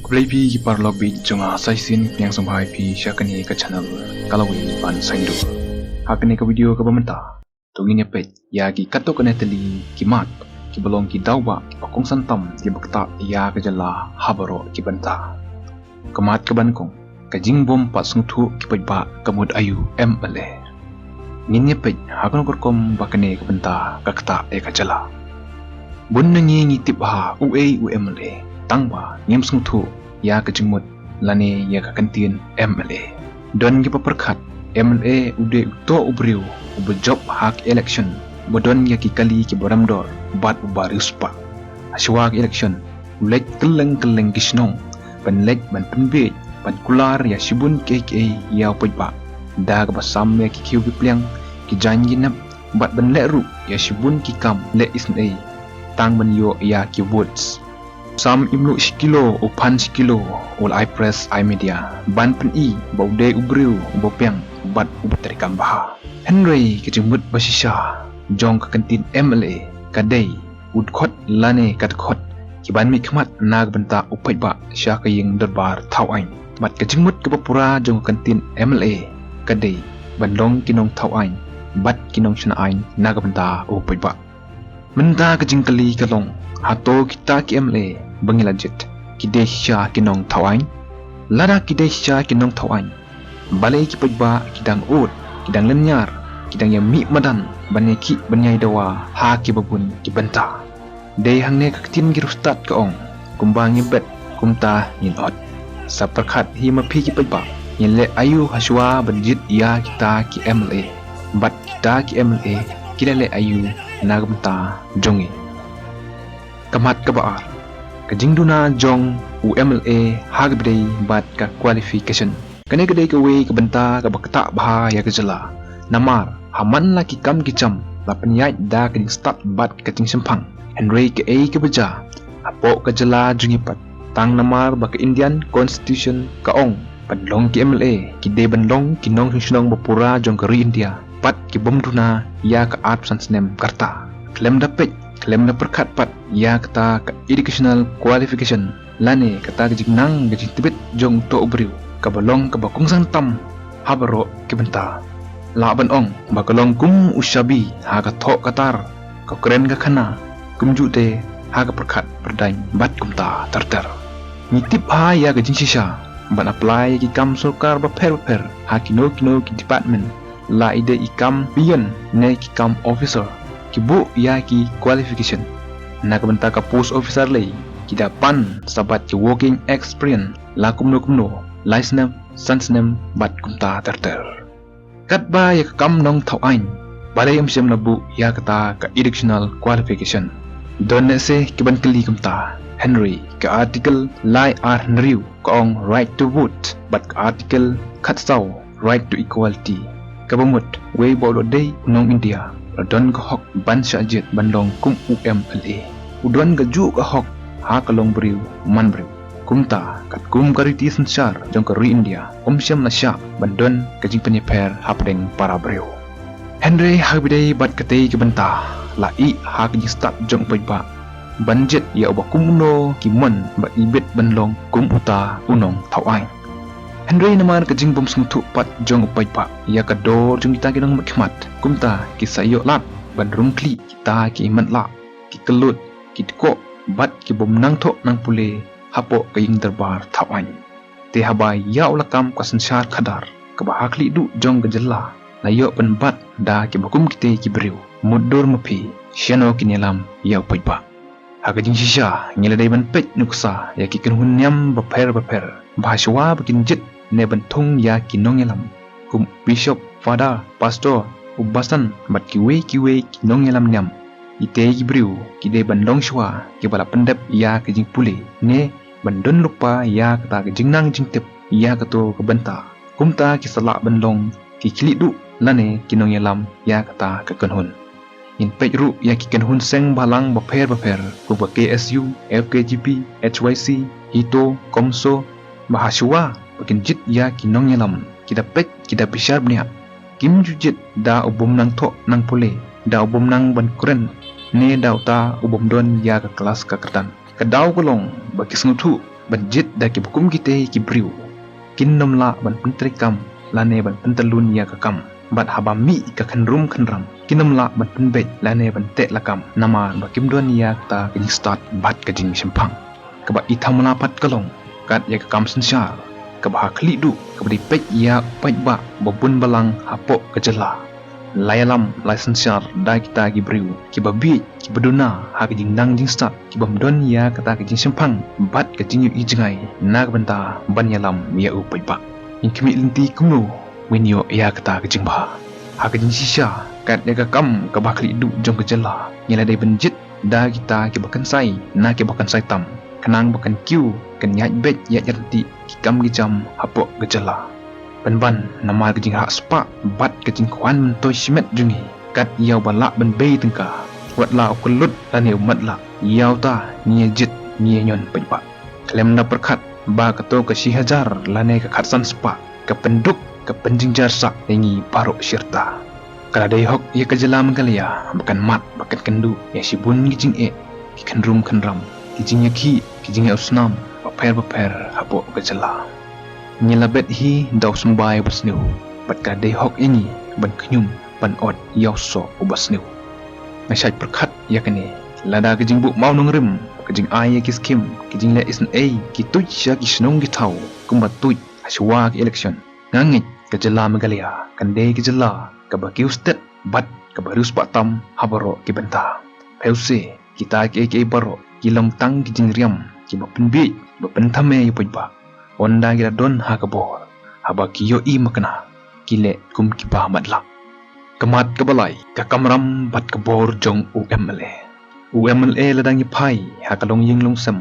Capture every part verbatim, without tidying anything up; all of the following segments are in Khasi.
Khublei phi ki paralok bad jong nga, sa shisien pdiang sngewbha ïa phi sha kane ka channel Ka Lawei Ban Saiñdur. Ha kane ka video kaba mynta to ngin ïa peit ïa ki katto katne tylli ki mat kiba long ki daw ba kiba kongsan tam kiba ktah ïa ka jylla ha baroh ki bynta. Ka mat kaba nyngkong, ka jingbym pat sngewthuh ki paidbah ka mut aïu MLA. Ngin ïa peit ha kano ka rukom ba kane ka bynta ka ktah ïa ka jylla. Bun na ngi ngi tip bha uei u MLA, tang ba ngim sngewthuh ïa ka jingmut lane ïa ka kyntien MLA. Don kiba pyrkhat MLA u dei uto u briew uba jop ha ka election, ba don ïa ki kali kiba rem dor bad uba riewspah. Hashwa ka election u leit kylleng kylleng ki shnong ban leit ban pynbiej ban kular ïa shibun kiei kiei ïa u paidbah, da kaba sam ïa ki khiew ki pliang, ki jaiñ ki nep, bad ban leh ruh ïa shibun ki kam leh isynei tang ban ïoh ïa ki votes. Sam im luh shi kilo, u phan shi kilo, u la ai press ai media ban pyni ba u dei u briew uba biang bad uba treikam bha. Hynrei ka jingmut ba shisha jong ka kyntien MLA ka dei u dkhot lane ka dkhot kiban mihkhmat na ka bynta u paidbah sha ka ïing dorbar thaw aiñ. Bad ka jingmut kaba pura jong ka kyntien MLA ka dei ban long ki nongthaw aiñ bad ki nongshna aiñ na ka bynta u paidbah. Mynta ka jingkylli ka long, hato kita ki MLA ba ngi la jied ki dei shisha ki nongthaw aiñ? Lada ki dei shisha ki nongthaw aiñ, balei ki paidbah ki dang ud, ki dang lynñiar, ki dang ïa mih madan ban ïa khih ban ïai dawa ha kiba bun ki bynta? Dei hangne ka ktien ki riewstad ka ong, kumba ngi bet kumta ngin ot. Sa pyrkhat hi ma phi ki paidbah, ngin leh aïu hashwa ban jied ïa kita ki MLA? Bad kita ki MLA ki la leh aïu na ka bynta jong ngi? Ka mat kaba ar, ka jingduna jong u MLA ha kaba ïadei bad ka qualification. Kane ka dei kawei ka bynta kaba ktah bha ïa ka jylla. Namar ha man la ki kam ki jam la pynïaid da ka jingstad bad ka jingshemphang. Hynrei kaei kaba jia hapoh ka jylla jong ngi pat, tang namar ba ka Indian Constitution ka ong ban long ki MLA ki dei ban long ki nongshong shnong ba pura jong ka ri India bad ki bym duna ïa ka arphew san snem ka rta. Khlem da peit, khlem da pyrkhat pat ïa kata ka educational qualification lane kata ka jingnang ka jingtbit jong uto u briew kaba long kaba kongsan tam ha baroh ki bynta. Lah ban ong ba ka long kum u shabi ha ka thoh ka tar, ka kren ka khana, kumjuh te ha ka pyrkhat pyrdaiñ bad kumta ter ter. Ngi tip bha ïa ka jingshisha ban apply ïa ki kam sorkar bapher bapher ha kino kino ki department, la i dei i kam peon ne ki kam officer, ki buh ïa ki qualification. Na ka bynta ka post officer lei ki da pan sa bad ki working experience, la kumno kumno lai snem, san snem bad kumta ter ter. Katba ïa ka kam nongthaw aiñ, balei ym shym la buh ïa kata ka educational qualification? Don lehse kiban kylli kumta, hynrei ka article lai ar hynriew ka ong right to vote bad ka article khatsaw right to equality. Kaba mut, wei ba u la dei u nong India u la don ka hok ban shah jied ban long kum u MLA. U don kajuh ka hok ha ka long briew man briew. Kumta, katkum ka riti synshar jong ka ri India, um shym la shah ban don ka jingpynïapher hapdeng para briew. Hynrei ha kaba ïadei bad katei ka bynta, la ïeh ha ka jingstad jong u paidbah ban jied ïa uba kum uno ki mon ba i bit ban long kum uta u nongthaw aiñ. Hynrei namar ka jingbym sngewthuh pat jong u paidbah ïa ka dor jong kita ki nongmihkhmat, kumta ki sa ïoh lad ban rung khlieh kita ki matlah, ki kyllut, ki dkoh bad ki bym nang thoh nang pule hapoh ka ïing dorbar thaw aiñ. Te haba ïa u lakam ka synshar khadar kaba ha khlieh duh jong ka jylla la ïoh pynbat da kiba kum kitei ki briew, mutdur ma phi shano kin ïalam ïa u paidbah. Ha ka jingshisha ngi la dei ban peit nuksa ïa ki kynhun niam bapher bapher ba hashwa ba kin jied ne ban thung ïa ki nongïalam kum bishop, father, pastor, u basan bad kiwei kiwei ki nongïalam niam. Kitei ki briew ki dei ban long shuwa kiba la pyndep ïa ka jingpule ne ban don lypa ïa kata ka jingnang jingtip ïa kato ka bynta. Kumta ki sa lah ban long ki khlieh duh lane ki nongïalam ïa kata ka kynhun. Ngin peit ruh ïa ki kynhun seng bhalang bapher bapher, kum ka KSU, FKJGP, HYC, HITO, COMSO, ba hashwa ba kin jied ïa ki nongïalam, ki da peit, ki da bishar bniah. Kim ju jied da u bym nang thoh nang pule, da u bym nang ban kren, ne da uta u bym don ïa ka klas ka kyrdan. Ka daw ka long ba ki sngewthuh ban jied da kiba kum kitei ki briew. Kin nym lah ban pyntreikam lane ban pyntalun ïa ka kam. Bad haba mih ka khynrum khynram, kin nym lah ban pynbeit lane ban teh lakam, namar ba kim don ïa kata ka jingstad bad ka jingshemphang. Kaba i thamla pat ka long kat ïa ka kam synshar, kaba ha khlieh duh, kaba dei peit ïa u paidbah ba bun balang hapoh ka jylla. La ïalam, la synshar da kita ki briew kiba bieit, kiba duna ha ka jingnang jingstad, kibym don ïa kata ka jingshemphang bad ka jingïohi jngai na ka bynta ban ïalam ïa u paidbah. Ngin khmih lynti kumno ngin ïoh ïa kata ka jingbha. Ha ka jingshisha, kat ïa ka kam kaba ha khlieh duh jong ka jylla, ngi la dei ban jied da kita kiba kynsai na kiba kynsai tam, khnang ba kan kiew, kan ïaid beit ïaid ryntih ki kam ki jam hapoh ka jylla. Pynban namar ka jingrah spah bad ka jingkwah myntoi shimet jong ngi, kat ïa uba lah ban bei tyngka, wat la u kyllut lane u matlah, ïa uta ngi ïa jied, ngi ïa ñion paidbah. Khlem da pyrkhat ba kato ka shi hajar lane ka khatsan spah ka pynduk, ka pynjynjar sah ïa ngi baroh shi rta. Ka la dei hok ïa ka jylla Meghalaya ba kan mad, ba kan kynduh ïa shibun ki jingeh, ki khynrum khynram, ki jingïakhih, ki jingïakhun bapher bapher hapoh ka jylla. Ngi la bet hi da u symbai uba sniew, bad ka la dei hok ïa ngi ban khñium, ban ot ïa u soh uba sniew. Nga shait pyrkhat ïa kane, lada ka jingbuh mawnongrim, ka jingai ïa ki skhim, ki jingleh isynei, ki tuid sha ki shnong ki thaw kumba tuid ha shuwa ka election, nga ngeit ka jylla Meghalaya kan dei ka jylla kaba kiew stet bad kaba riewspah tam ha baroh ki bynta. Phi ïohi, kita kiei kiei baroh ki long tang ki jingriam kiba pynbiej, ba pynthame ïa u paidbah. Ynda ki la don ha ka bor, haba ki ïohi makna, ki leh kum kiba matlah. Ka mat kaba lai, ka kamram bad ka bor jong u MLA. U MLA lada ngi phai ha ka longïing longsem,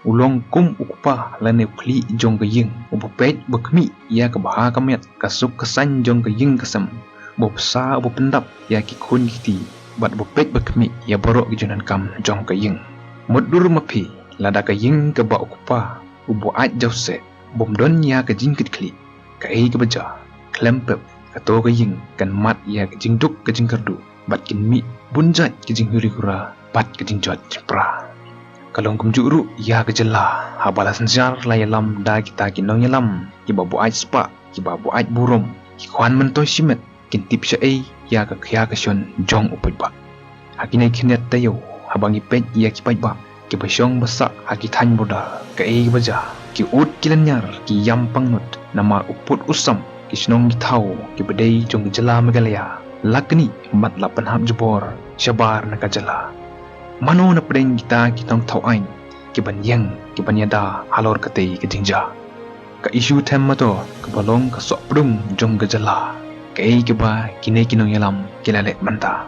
u long kum u kpa lane u khlieh jong ka ïing, uba peit ba khmih ïa ka bha ka miat, ka suk ka saiñ jong ka ïing ka sem, uba bsa, uba pyndap ïa ki khun ki kti, bad uba peit ba khmih ïa baroh ki jingdonkam jong ka ïing. Mutdur ma phi, lada ka ïing kaba u kpa uba ait jawseh, bym don ïa ka jingkitkhlieh, kaei kaba jia? Khlem pep, kato ka ïing kan mad ïa ka jingduk ka jingkyrduh, bad kin mih bun jait ka jinghuri hura bad ka jingjot jingpra. Ka long kumjuh ruh ïa ka jylla, haba la synshar, la ïalam da kita ki nongïalam kiba buaid spah, kiba buaid burom, ki kwah myntoi shimet, kin tip shaei ïa ka khia ka shon jong u paidbah. Ha kine ki khyndiat taïew, haba ngi peit ïa ki paidbah kiba shong ba sah ha ki thaiñ border, kaei kaba jia? Ki ud ki lynñiar, ki ïam pangnud, namar u pud u sam, ki shnong ki thaw kiba dei jong ka jylla Meghalaya la knieh bad la pynhap jubor shabar na ka jylla. Mano na pdeng kita ki nongthaw aiñ kiban ïeng, kiban ïada halor katei ka jingjia? Ka issue them mato kaba long ka sohpdung jong ka jylla, kaei kaba kine ki nongïalam ki la leh mynta.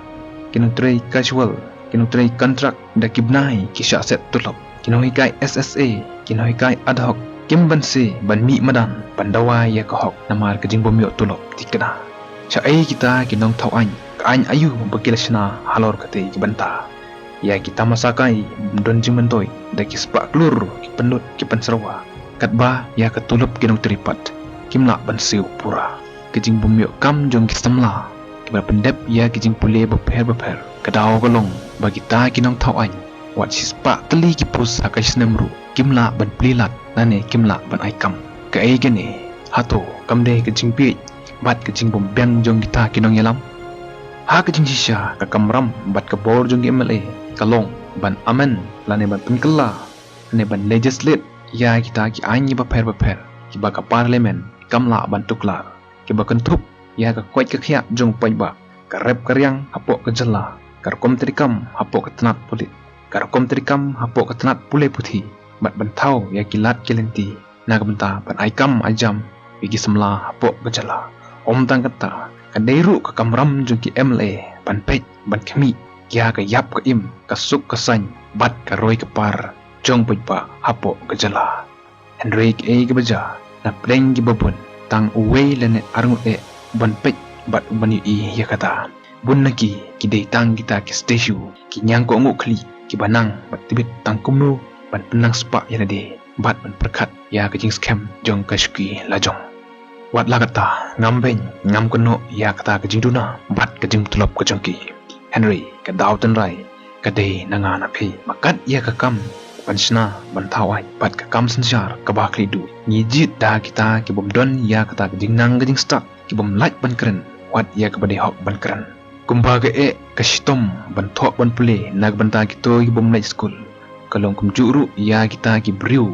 Ki nongtrei casual, ki nongtrei contract da ki bnai ki shah set tulop, ki nonghikai SSA, ki nonghikai ad hoc, kim banse ban mih madan ban dawa ïa ka hok namar ka jingbym ïoh tulop thikna. Shaei kita ki nongthaw aiñ, ka aiñ aïu ba ki la shna halor katei ka bynta? Ïa ki tamasa kai bym don jingmyntoi, da ki spah klur ki pynlut ki pynsyrwa, katba ïa ka tulop ki nongtrei pat kim lah ban siew pura. Ka jingbym ïoh kam jong ki samla kiba la pyndep ïa ki jingpule bapher bapher, ka daw ka long ba kita ki nongthaw aiñ, wat shispah tylli ki post ha ka snem ruh, kim lah ban plie lad lane kim lah ban ai kam. Kaei kane? Hato kam dei ka jingbieit bad ka jingbymbiang jong kita ki nongïalam? Ha ka jingshisha, ka kamram bad ka bor jong ki MLA ka long ban amend lane ban pynkylla lane ban legislate ïa kita ki aiñ bapher bapher kiba ka Parliament kam lah ban tuklar, kiba kynthup ïa ka koit ka khiah jong u paidbah, ka rep ka riang hapoh ka jylla, ka rukom treikam hapoh ka tnat pulit, ka rukom treikam hapoh ka tnat pule puthi, bad ban thaw ïa ki lad ki lynti na ka bynta ban ai kam ai jam ïa ki samla hapoh ka jylla. Ym tang kata, ka dei ruh ka kamram jong ki MLA ban peit, ban khmih ïa ka ïap ka im, ka suk ka saiñ bad ka roi ka par jong u paidbah hapoh ka jylla. Hynrei kaei kaba jia, na pdeng kiba bun, tang uwei lane arngut eh uban peit bad uban ïohi ïa kata. Bun na ki, ki dei tang kita ki statue, ki ñiangkohnguh khlieh, kiba nang bad tbit tang kumno ban pynnang spah ïa lade bad ban pyrkhat ïa ka jingskhem jong ka shuki lajong. Wat la katta, ngam beiñ, ngam kynnoh ïa kata ka jingduna bad ka jingtulop ka jong ki. Hynrei ka daw tynrai ka dei na nga na phi. Ba kat ïa ka kam ban shna, ban thaw ain bad ka kam synshar kaba khlieh duh. Ngi jied da kita ki bym don ïa kata ka jingnang ka jingstad, ki bym lait ban kren wat ïa kaba dei hok ban kren. Kumba ka eh ka shitom ban thoh ban pule na ka bynta kito ki bym leit skul, ka long kumjuh ruh ïa kita ki briew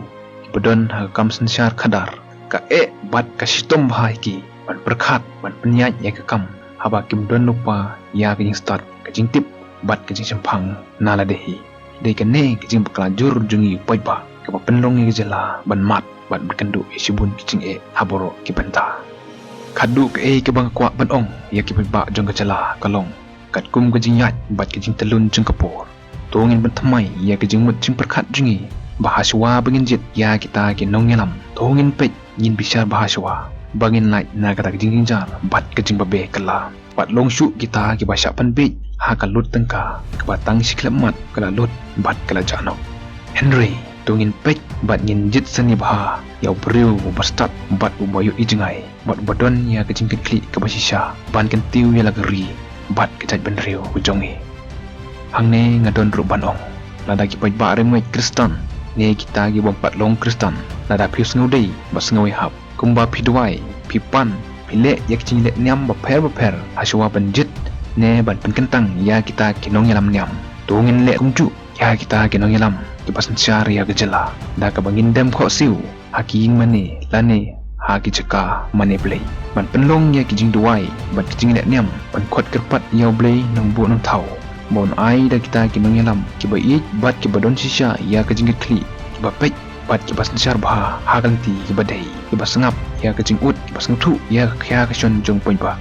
kiba don ha ka kam synshar khadar. Ka eh bad ka shitom bha ïa ki ban pyrkhat ban pynïaid ïa ka kam haba kim don lypa ïa ka jingstad, ka jingtip bad ka jingshemphang na lade hi. Dei kane ka jingbakla jur jong ngi u paidbah kaba pynlong ïa ka jylla ban mad bad ban kynduh ïa shibun ki jingeh ha baroh ki bynta. Khadduh kaei kaba nga kwah ban ong ïa ki paidbah jong ka jylla ka long, katkum ka jingïaid bad ka jingtyllun jong ka por, to ngin pynthymmai ïa ka jingmut jingpyrkhat jong ngi ba hashwa ba ngin jied ïa kita ki nongïalam, to ngin peit, ngin bishar bha hashwa ba ngin lait na kata ka jingjynjar bad ka jingbabe kylla. Wat long shuh kita kiba shah pynbiej ha ka lut tyngka kaba tang shi khyllipmat ka la lut bad ka la jah noh. Hynrei to ngin peit bad ngin jied sani bha ïa u briew uba stad bad uba ïohi jngai bad uba don ïa ka jingkitkhlieh kaba shisha ban kyntiew ïa la ka ri bad ka jaitbynriew ka jong ngi. Hangne nga don ruh ban ong, lada ki paidbah riewngeit Khristan ne kita ki bym pat long Khristan, lada phi sngewdei bad sngewhap, kumba phi duwai, phi pan, phi leh ïa ki jingleh niam bapher bapher hashwa ban jied ne ban pynkyntang ïa kita ki nongïalam niam, to ngin leh kumjuh ïa kita ki nongïalam kiba synshar ïa ka jylla da kaba ngin dem khohsiew ha ki ïing mane lane ha ki jaka mane Blei ban pynlong ïa ki jingduwai bad ki jingleh niam ban khot kyrpad ïa u Blei Nongbuh Nongthaw ba un ai da kita ki nongïalam kiba ïeit bad kiba don shisha ïa ka jingkitkhlieh, kiba peit bad kiba synshar bha ha ka lynti kiba dei, kiba sngap ïa ka jingud, kiba sngewthuh ïa ka khia ka shon jong u paidbah.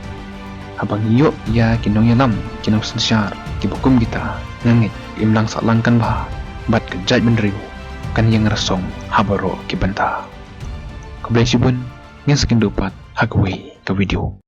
Haba ngi ïoh ïa ki nongïalam, ki nongsynshar kiba kum kita, nga ngeit ka imlang sahlang kan bha bad ka jaitbynriew kan ïeng rasong ha baroh ki bynta. Khublei shibun, ngin sa ïakynduh pat ha kawei ka video.